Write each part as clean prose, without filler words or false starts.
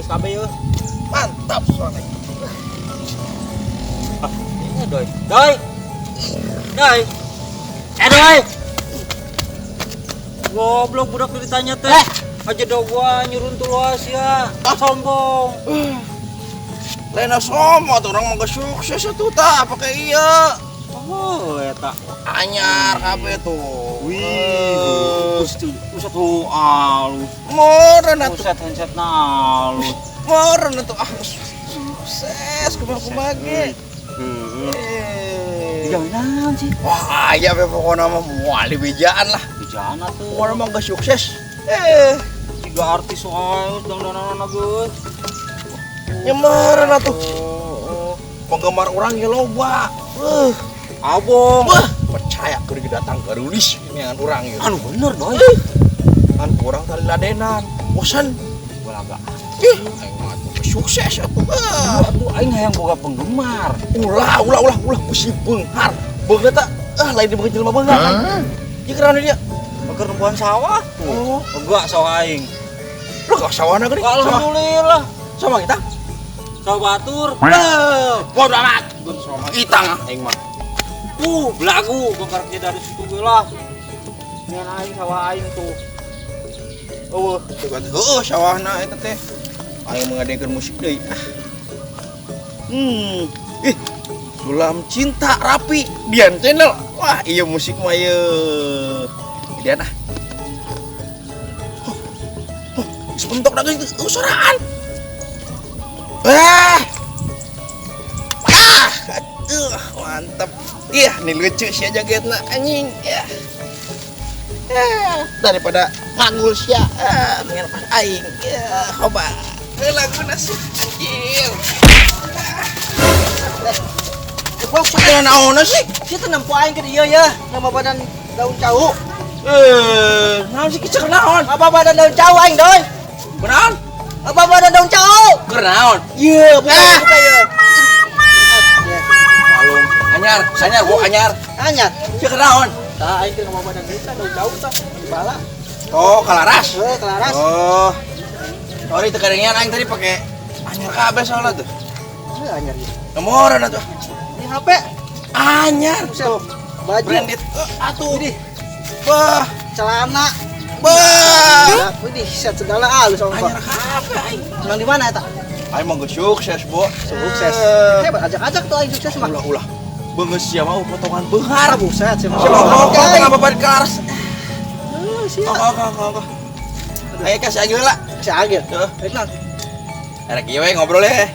Geus kabeh yeuh. Mantap soalnya. Ah, ini Doi. Doi. Doi. Eh, Doi. Goblok budak ditanya teh. Eh. Aja do gua nyuruntul luas ya. Sombong. Lena somo tuh orang mah geus sukses atuh tah pakai iya. Oh, eta. Anyar kabeh tuh. Wih, buset tuh alus. Moren atuh. Buset handsetna alus. Moren atuh, ah, sukses kumaha kumaha ge. Heeh. Eh. Digawe naon sih? Wah, aya we pokona mah moal dibejaan lah. Dijana tuh. Pokona mah geus sukses. Eh, Tiga artis soal dangdanana geus. Nyemeureun atuh. Oh, Penggemar orang ge loba. Abong. Wah, percaya keur datang garulis neangan urang ieu. Anu bener, Doi. Kan kurang tali ladenan. Bosan. Balaga. Ih, aing mah atuh sukses atuh. Ah. Atuh aing hayang boga penggemar. Ulah, ulah, ulah, ulah besi beunghar. Beunghar teh ah lain di beunghar jelema beunghar. Ieu kerana dia. Keur nempuhan sawah tuh. Oh, Enggak sawah aing. lu gak sawahna geuning. Sama, Alhamdulillah. sama kita. Sawah batur. Eh, bodo amat. Sama itang ah aing mah. Belagu bongkar dari situ gue lah. Ngan aing sawah aing tuh. Oh, tuh kan heueuh sawahna eta teh. Aing mengadekeun musik deui. Ah. Ih, Sulam Cinta Rapi Dian Channel. Wah, iya musik mah ieu. Dian ah. Oh, oh, geus mentok da geus soraan. Ah. Ah, aduh, mantap. Iya, nih lucu sih aja jogetna anjing. Ya. Eh, daripada nganggur sia, ah, mendingan pas aing. Ya, hoba. Lagu nasi anjir. Bok, Saya naon sih? Sia teh nempo aing ke dieu ya, nama badan daun cau. Eh, naon sih kicek naon? Apa badan daun cau aing, Doi? Kunaon? Apa badan daun cau? Keur naon? Iya, buka, Ah. buka ya. Malum. Anyar, anyar, gua anyar. Anyar. Sia naon? Tah aing teh ngomong badan bisa daun cau tah di bala. Oh, kalaras. Heuh, kalaras. Oh. Sorry teu kadengean aing tadi pake anyar kabeh soalnya tuh. Heuh, anyar ieu. Nomoran atuh. Ini HP. Anyar. Buset. Baju. Branded. Eh, atuh. Widih, Bah, celana. bah. Widih, set segala halus sama Anyar kabeh aing. Menang di mana eta? Aing mah geus sukses, Bo. Sukses. Eh. Hebat, ajak-ajak tuh aing sukses mah. Ulah ulah. Beungeut sia mah potongan beunghar. Ah, buset sih mah. Sia mah rokok teh ngababat kalaras. Heuh, sia. Oke, oke, oke, oke. Ayo kasih Agil lah. Si Agil. Heeh. Rek naon? Erek ieu we ngobrol ye.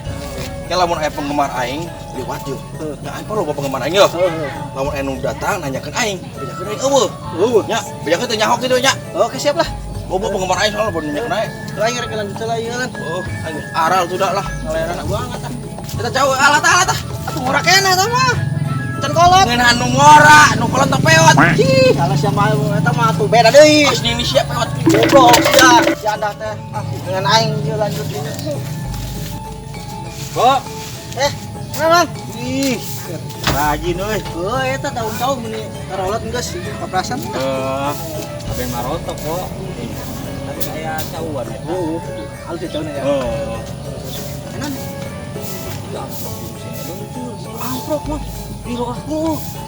Ke lamun aya penggemar aing liwat yo. Heeh. Nya aing loba penggemar aing yo. Heeh. Lamun aya nu datang nanyakeun aing, bejakeun aing euweuh. Euweuh. Nya, bejakeun teu nyaho kitu nya. Oke, siap lah. Loba penggemar aing soalnya baru nanyakeun aing. Aing rek lanjut heula ieu kan. Oh, aing aral sudah lah ngalayanan Banget ah. Kita jauh alat alat ah. Atuh ngora keneh eta mah. Can kolot. Ngeunah nu ngora, nu kolot teh peot. Ih, salah siapa eta mah atuh beda deui. Pas ini siap peot. Goblok sia. Si Andah teh. Ah, dengan aing ieu lanjut ieu. Bo. Eh, kenapa? Ih, rajin euy. Heuh, eta daun cau meni karolot geus kaprasan. Eh, kabeh marotok kok. Tapi kayak cauan ya. Heeh. Halus ya cauna ya. Oh. Enak. Itu amprok di sini. Amprok mah. Di aku.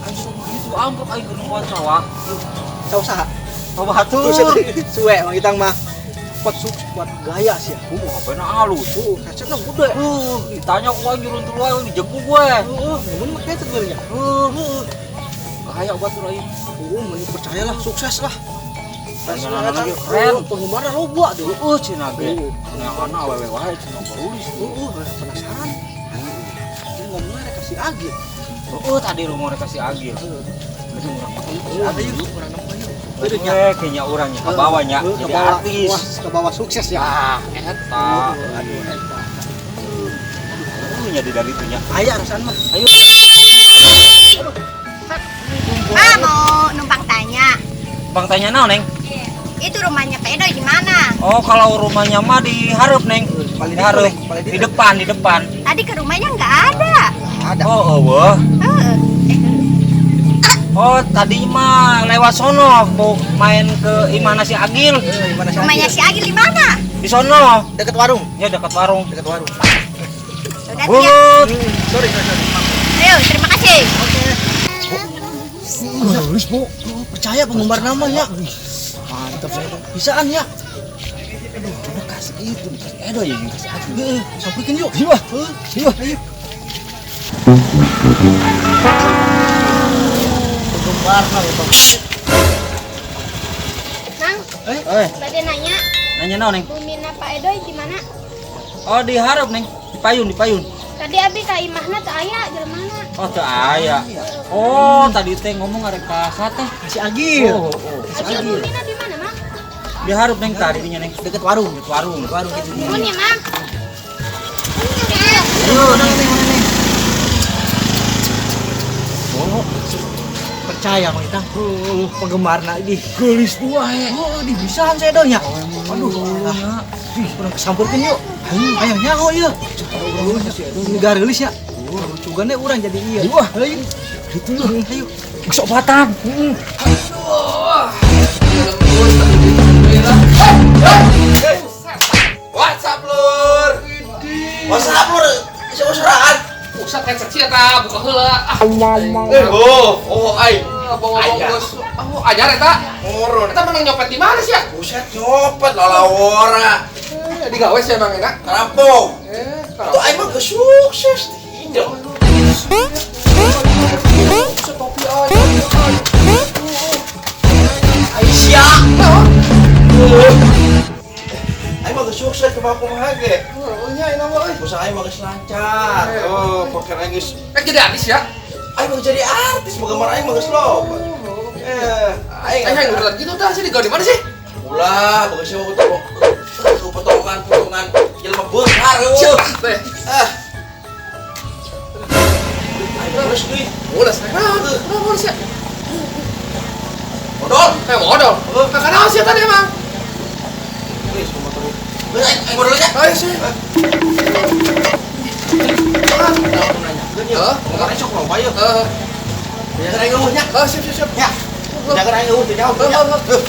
Anjir itu amprok aing keur nempuan sawah. Cau saha? Sawah batur. Suwe Mang Itang mah. Kuat sukses, kuat gaya sih ya. HP-na halus. Headsetna gede. Ditanya ku aing nyuruntul wae dijemput gue. Heeh, mun mah headset sebenarnya. Heeh. Gaya batur aing. Heeh, mun percayalah sukses lah. Nah, lagi keren. Penggemarnya loba tuh. Heeh, cenah ge. Heeh. Cenah awewe wae cenah barulis. Heeh, penasaran. Jadi ngomongnya rek kasih Agil. Heeh, tadi rumornya kasih Agil. Heeh. Jadi urang mah Ada yuk, urang nemu yuk. Eh, kayaknya orangnya ke bawahnya Heeh, jadi ke bawah. artis. Wah, ke bawah sukses ya. Ah, eta. Heeh, aduh eta. Aduh, nya di dari itunya. Aya urusan mah. Ayo. Ah, mau numpang tanya. Bang tanya naon, Neng? Itu rumahnya Pak Edoy di mana? Oh, kalau rumahnya mah di hareup, Neng. Paling Di hareup. Neng. Paling Di depan, di depan. Tadi ke rumahnya nggak ada. Ada. Oh, eueuh. Heeh. Eh, Oh, tadi mah lewat sono mau main ke imana si Agil. Gimana sih? Rumahnya si Agil di mana? Di sono. Dekat warung. Ya dekat warung. Dekat warung. Sudah ya. Bulut. Sorry, sorry, sorry. Ayo, terima kasih. Gelis, Bu. Percaya penggemar namanya. Mantap saya. Bisaan ya. Aduh, bekas itu, bekas Edo ya, bekas Agil. Heeh, samperin yuk. Iya, iya. Ayo. Penggemar lah, Bang. Nang, Eh, badai nanya, nanya naon, Neng? bumina Pak Edoy di mana? Oh, diharap, Neng. Di payun, di payun. Tadi abi ka imahna teu aya jelema. Oh, teu aya. Oh, tadi teh ngomong arek ka teh. Si Agil. Oh, oh. Agil bumina di mana, Mang? Diharap, Neng, tadi dinya, Neng. Dekat warung. Dekat warung. Warung gitu. Nuhun ya, Mang. Ayo, neng, neng, neng, neng. Oh, Percaya Mang Itang. Penggemarna ini. gelis wae. Oh, di bisaan saya dong ya. Aduh, ah. Ih, kurang kesampurkeun yuk. Ayo nyaho ieu. Negara geulis ya. Cugan deh urang jadi ieu. Wah. Ayo. Gitu loh. Ayo. Geus obatan. What's up, Lur? What's up, Lur? Seusraan. Pusat headset sih eta buka heula. Ah, Eh, oh, oh, ai. bawa-bawa geus. Oh, ajar eta. Ngurun. Eta menang nyopet di mana sih ya? Buset nyopet lalawora. Eh, digawe sih emang enak. Kerampok. Eh, Tuh aing mah geus sukses tidak. Buset topi aja. Aisyah. Aing mah geus sukses kumaha kumaha ge. Oh, nya ini mah euy. Usaha aing mah geus lancar. Oh, poker aing geus Eh, jadi artis ya? aing mah jadi artis, penggemar aing mah geus loba. Eh, aing Eh, yang udah gitu dah sih digawe di mana sih? Ulah, bagus sih mau potongan-potongan jelema beunghar eueuh. Teh. Ah. Aing terus deui. Ulas, kenapa? Kenapa ulas ya? Modal. Eh, modal. Kakak naon sih tadi emang? Geus motor. Geus aing aing modalnya. Ayo sih. Ah, nanyakeun ye. Heuh. Penggemar sok loba ye. Heeh. Jangan aing eueuh nya. Heeh, siap siap siap. Ya. Jangan aing eueuh teu jauh. Heuh, heuh, heuh.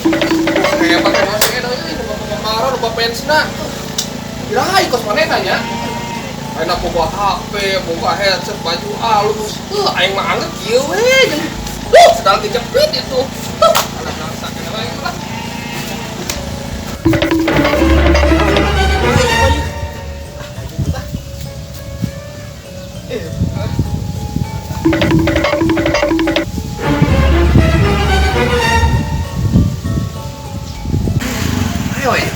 Hebat emang sih enak ini, lupa penggemar, lupa fansna. Kirain kos manehna nya. Enak boga HP, boga headset, baju alus. Aing mah anget kieu we jeung sedang kejepit itu. Anak bangsa kana wae lah. Ayo, ayo.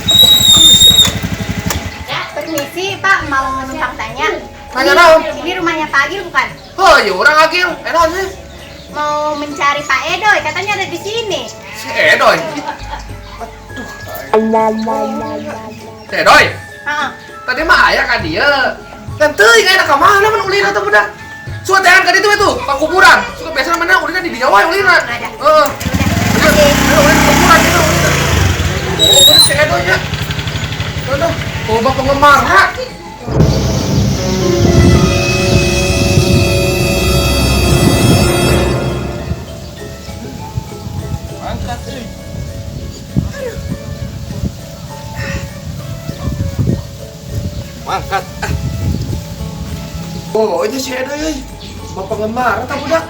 Permisi, Pak, mau numpang tanya. Nanya naon? Ini rumahnya Pak Agil bukan? Oh, ya urang Agil. Eh, naon sih? Mau mencari Pak Edoy, katanya ada di sini. Si Edoy. Aduh. Si Edoy. Heeh. Tadi mah aya ka dieu. Kan teuing aya ka mana mun ulina teh budak. Suka teangan ka ditu itu, ka kuburan. Suka biasa mana ulina di dieu wae ulina. Ada. Heeh. Udah. Ayo ulina kuburan gitu ulina. Oh, bener si Edoy nya. Aduh, loba penggemar. Angkat euy. Mangkat. Ah. Oh, itu si Edoy euy. Loba penggemar eta budak.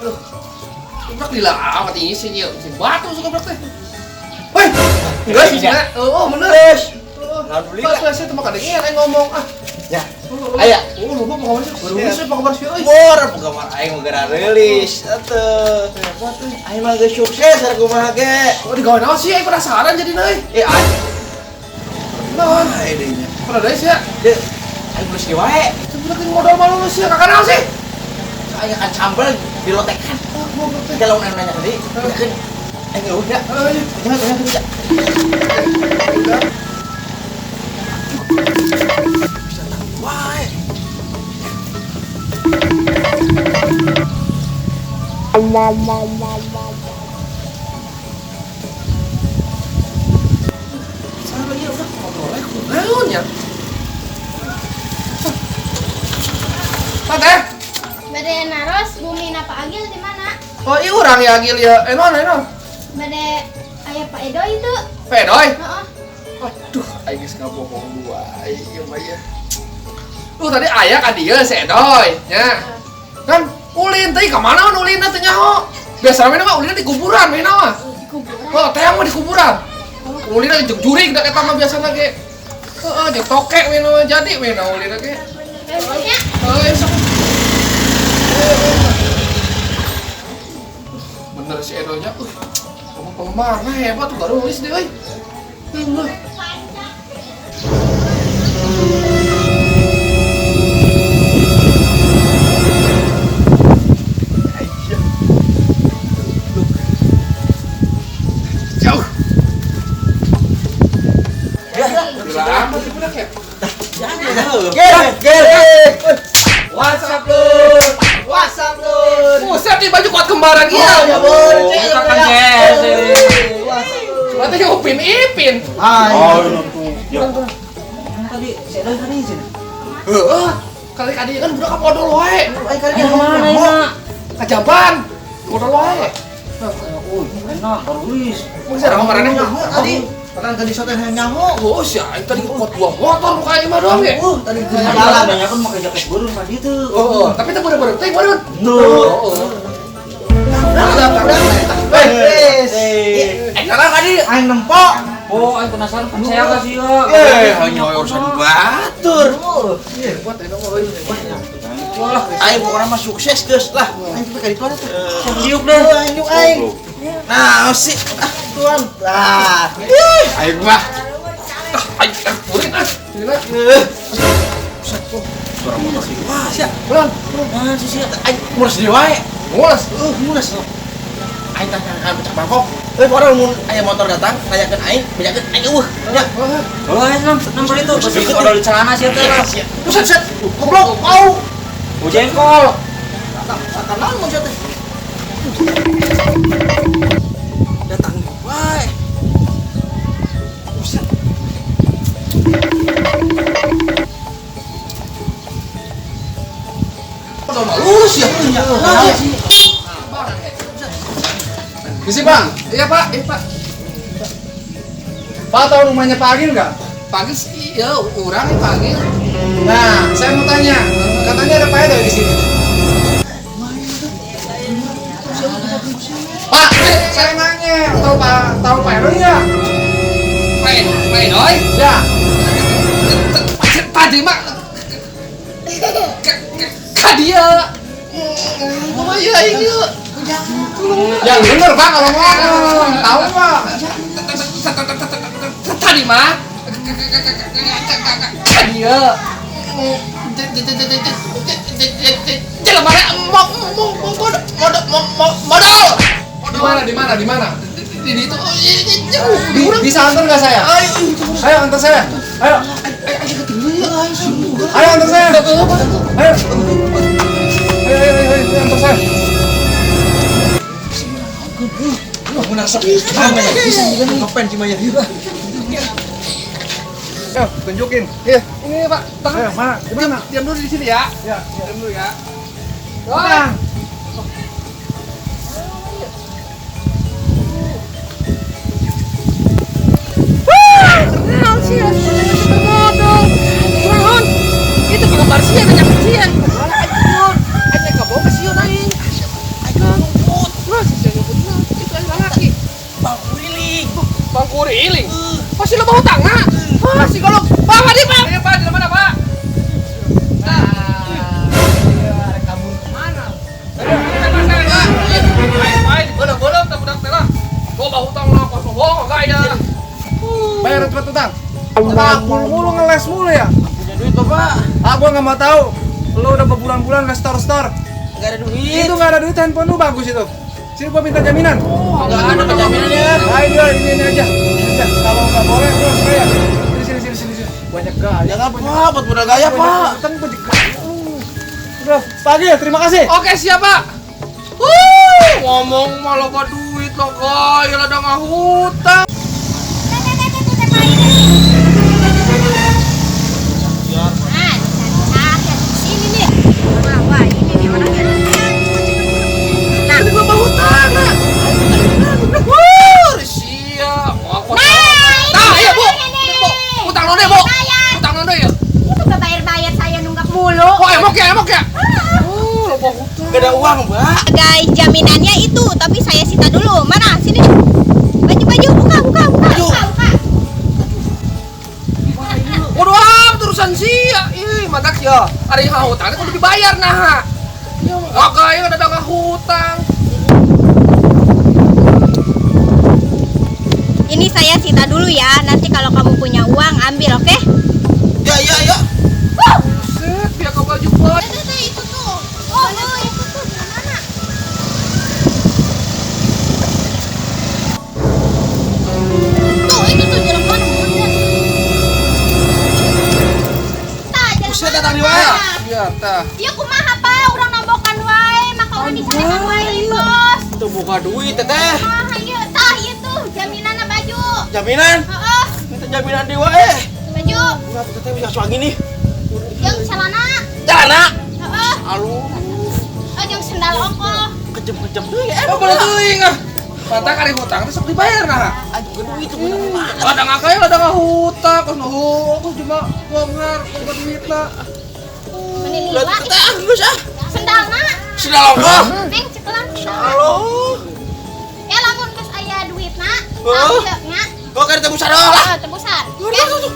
Aduh. Budak lila amat ini sih nya, si batu suka budak teh. Woi, enggak sih, nya. Oh, bener. Alhamdulillah. Pas saya teu kadengean aing ngomong ah. Ya. Oh, Aya. Oh, loba penggemar sih. Rilis sih penggemar sih euy. Bor penggemar aing mah geura rilis atuh. Hebat euy. Aing mah geus sukses rek kumaha ge. Oh, digawe naon sih aing penasaran jadi euy. Eh aing Naon? aing deui nya. Pernah deui sih ya? Deu aing geus di wae. Itu budak yang modal malu lu sih, kakak naon sih? Aing akan sambel dilotekan. Kalau nanya nanya tadi, kan aing eueuh nya. Ayo, Jangan jangan jangan. Bisa tahu wae. Salah ieu udah ngobrol kunaon ya? Tante. Bade naros bumi na Pak Agil di mana? Oh, iya urang ya Agil ya. Naon? Bade aya Pak Edoy itu. Pak Edoy? Heeh. Aduh, aing geus ngabohong dua. Ieu mah ya. Lu tadi aya ka dieu si Edoy, nya. Kan ulin teh ka mana ulin teh nyaho? Biasana mah ulin di kuburan we mah. Di kuburan. Oh, teang mah di kuburan. Ulin jeung jurig da eta mah biasana ge. Heeh, jeung tokek we mah jadi we ulin ge. Nya. Heeh, sok. Bener si Edoynya. Ngomong penggemar, nah hebat tuh baru nulis deh, euy. Jauh. Gel. What's up, Lur? What's up, Lur? Buset nih baju kuat kembaran iya. Ya boleh. Bukan Jesse. Berarti yang Upin Ipin. Hai. Ya. Tadi si Edoy tadi sih. Heeh. Kali kadi kan budak ka podol wae. Ai kali Ayo kemana ya? Ka jamban. Podol wae. Enak, baru Mun sia rame marane tadi. Bahkan tadi sote nyaho. Oh, sia aing tadi kuat dua motor muka aing mah doang ge. Tadi jalan banyak kan pakai jaket burung tadi tuh. Oh, tapi teh bener-bener teh bener. Tuh. Eh, salah tadi. Aing nempo. Oh, aing penasaran percaya ka sih ya. Hanya urusan batur. Buat enak euy. Wah, Aing pokoknya mah sukses geus lah. Aing tapi ka ditu tuh. Siuk deh. Aing yuk aing. Nah, sih. Tuan. Ah. Aing mah. Aing burin ah. Gila. Buset tuh. Suara motor sih. Wah, sia. Pulang. Nah, sih sia. Aing mules deui wae. Mules. Mules. Aing tah kan pecah mangkok. Euy, pokoknya mun aya motor datang, nanyakeun aing, bejakeun aing eueuh. Nya. Oh, ayo nomor itu. Pasti odol di celana sih teh. Buset, buset. Goblok, mau. Oh, jengkol. Sakan naon mun sia teh. Datang wae. Buset. Odol mah lurus ya. Misi Bang, Iya Pak, iya Pak. Pak tahu rumahnya Pak Agil nggak? Pak Agil sih, iya, orang nih Pak Agil. Nah, saya mau tanya, katanya ada Pak Edoy di sini. Pak, Saya nanya, tahu Pak Edoy nggak? Pak Edoy? Ya. Tadi mah ka dia. Mama ya ini. Yang bener Pak kalau ngomong, tahu Pak? Tadi mah ka dia. Jelema modal. Di mana? Di itu. Bisa antar nggak saya? Ayo antar saya. Ayo. Ayo antar saya. Ayo. Ayo antar saya. Mun resep. Bisa ngepen cuma ya. Ayo, tunjukin. Iya, ini Pak. Ayo, mana? Gimana? Diam dulu di sini ya. Ya, diam dulu ya. Wah. Kenal sih ya, modal. Kurang. Itu penggemar sih ya, banyak kecian. Aja kaboga sieun aing. Aing ngumput. Terus sih ngumput. Itu aing lalaki. Bang Kuriling. Bang Kuriling. Pasti lo bawa hutang, nah. Ah, si golok. Pak, Pak, Pak. Ayo, Pak, di mana, Pak? Nah. Mana? Ayo, bolong-bolong tak budak teh lah. Loba hutang lah, kosong bohong gaya. Bayar cepet utang. Aku mulu ngeles mulu ya. Punya duit, Bapak. Ah, gua nggak mau tahu. Lu udah berbulan-bulan nggak store-store. Nggak ada duit. Itu nggak ada duit, handphone lu bagus itu. Sini gua minta jaminan. Oh, nggak ada jaminannya. Ayo, ini aja. Kalau nggak boleh, gua harus bayar. Sini. Banyak gaya. Jangan, Pak, buat modal gaya, Pak. Utang banyak gaya. Udah, pagi ya, terima kasih. Oke, siap, Pak. Ngomong malah loba duit lo gaya ada ngahutang. Nah, sini nih. Wah, ini nih orangnya. boga hutang. Gak ada uang, Mbak. Sebagai jaminannya itu, tapi saya sita dulu. Mana? Sini. Baju-baju buka, buka, buka. Baju. Buka, buka. Waduh, ah, terusan sia. Ih, matak ya. Ari hutang kudu dibayar nah. Wah, kaya ada hutang. Ini saya sita dulu ya. Nanti kalau kamu punya uang ambil, oke? Ya, ya, ya. Buset, biar kau baju buat. Itu tuh, itu tuh. Oh, oh, itu tuh gimana? Tuh, itu tuh jalan mana? Tah, jalan Buset, mana? datang di wae. Iya, tah. Ya kumaha pa, urang nambokan wae, maka urang dicarekan wae limos. Itu buka duit, Teteh. Kumaha ieu? Tah, ieu tuh jaminanna baju. Jaminan? Heeh, Minta jaminan di wae. baju. Enggak, Teteh bisa suangi nih. Jeung celana. Celana. Heeh. Aduh, Oh, jeung sendal ongkoh. kejem-kejem deui. Eh, Oh, boleh teuing ah. Matak ari hutang teh sok dibayar nah. Aduh, duit itu mana? Ladang akaya ladang hutang, kos nu kos cuma bongar, boga duitna. Meni lila. Teteh, ah, geus ah. Sendalna. Sendal ongkoh. Neng cekelan sendalna. Halo. Ya lamun geus aya duitna, Oh. tah ieu nya. Kok kada tebusan lah. Oh, tebusan. Udah, Ya. tuh, tuh.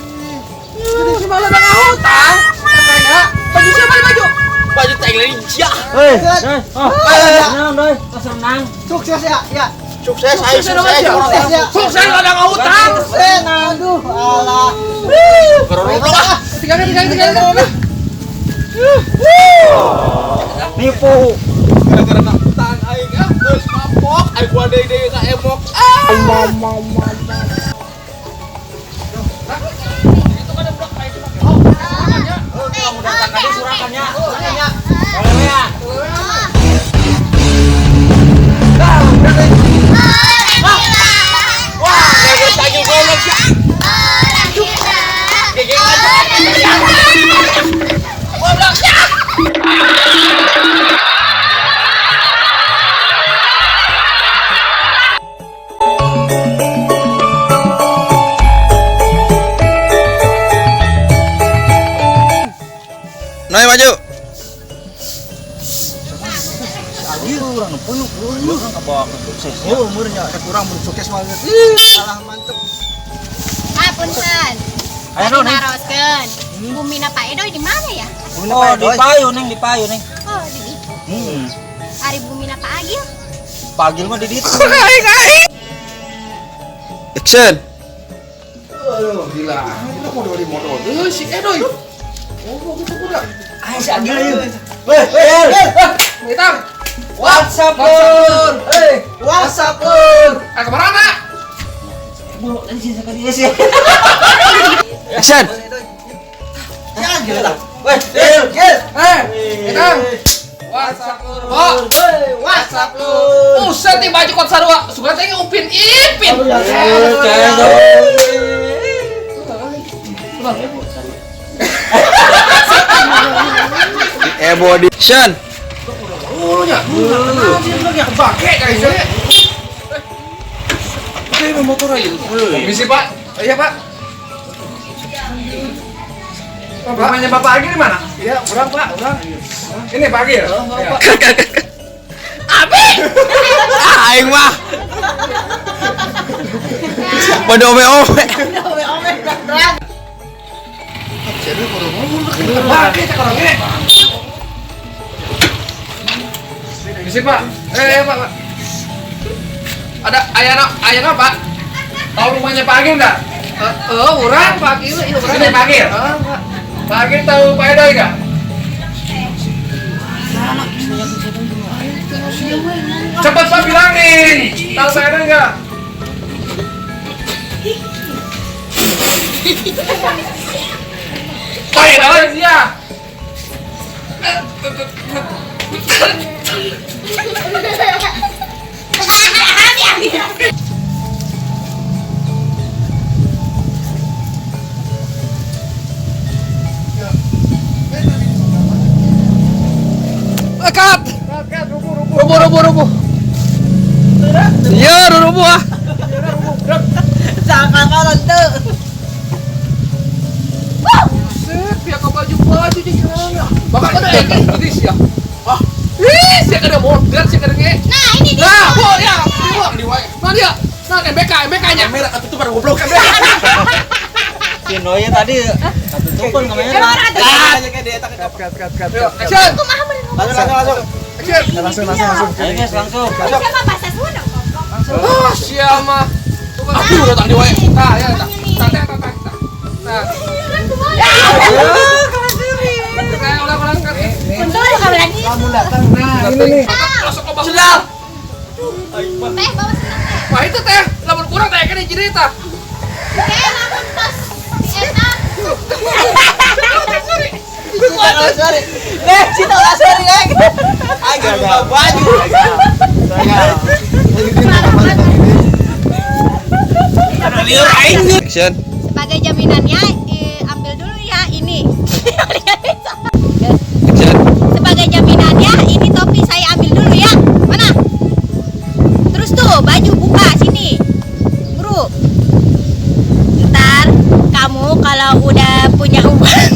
Jadi cuma ladang hutang. Katanya, baju siapa ini baju? Baju teh Indonesia. Hei, hei, oh, senang doi, senang. Sukses ya, ya. Sukses, ayo Sukses sukses. dong, ya. Sukses ya. Sukses ladang hutang. Sukses. Aduh, alah. Goblok ah. Tinggalkan, tinggalkan, tinggalkan. Nipu. Gara-gara nak hutang aing ah, geus mabok, aing gua deui-deui ka emok. Ah. Kamu datang tadi surakannya. Ya. Boleh ya? Wah, gara-gara tagih goblok sih. Gege aja. Goblok sih. Noi maju. Agil urang nu puyuk, urang kabawa ke sukses ya. Oh, umurnya kurang mun sukses mah. Alah mantep. Ah, punten. Ayo dong, Neng. Naroskeun. Bumina Pak Edoy di mana ya? Oh, di payu, Neng, di payu, Neng. Oh, di ditu. Hmm. Ari Bumina Pak Agil. Pagil mah di ditu. Action. Aduh, gila. Kita modal di modal. Eh, si Edoy. Oh, gitu budak. Ayo si Agil ayo. Weh, weh, Hitam. WhatsApp lur. Eh, WhatsApp lur. Ah, kemana, Nak? Bu, tadi sih sekali sih. Action. Ya, gila. Weh, Gil, Gil. Eh, Hitam. WhatsApp lur. Oh, Hei, WhatsApp lur. Buset nih baju kot sarua. Suka teh Upin Ipin. Ebo di action. Oh, nya. Kebake kayaknya. Oke, mau motor aja. Misi, Pak. Iya, Pak. Rumahnya Bapak Agil di mana? Iya, urang, Pak, urang. Ini Pak Agil. Iya. Abi. Ah, aing mah. Pada ome-ome. Kebake cek orang ini. Misi, Pak. Eh, Pak, Pak. Ada ayana, Pak. Tahu rumahnya Pak Agil enggak? Urang Pak Agil, iya urang. Ini Pak Agil. Pak. Pak Agil tahu Pak Edoy enggak? Cepat Pak bilangin. Tahu Pak Edoy enggak? Pak Edoy dia. Cut. Rubuh, rubuh, rubuh. Iya, rubuh ah. Sangkakalan teu. Buset, pihak baju baju di sana. Bapak ada yang ya. Ah, Nya. Kamera ketutupan goblok. Si Noya tadi ketutupan kamera. Emang orang ada. Cut, cut, cut, cut, Ayo, cut, cut. action. Kumaha meureun ngomong. Langsung, langsung, langsung. Action. Langsung, langsung, langsung. Ayo guys, langsung. Siapa bahasa Sunda goblok? Ah, siapa? Aduh, datang di wae. Tah, ya, tah. Tah, tah, tah, tah. Tah. Nah, ulang, ulang, cut. Untung ada kamera lagi. Kamu datang. Nah, ini nih. Masuk ke sendal. Teh, bawa sendal teh. Wah, itu teh, lamun kurang teh kene jadi tah. Oke, lamun tos si eta. Eh, si tau sorry, eh. Aing buka baju. Liur aing. Action. Sebagai jaminannya ambil dulu ya ini. Action. Sebagai jaminannya ini topi saya ambil dulu ya. Mana? Terus tuh baju buka sini. Bro. Ntar kamu kalau udah punya uang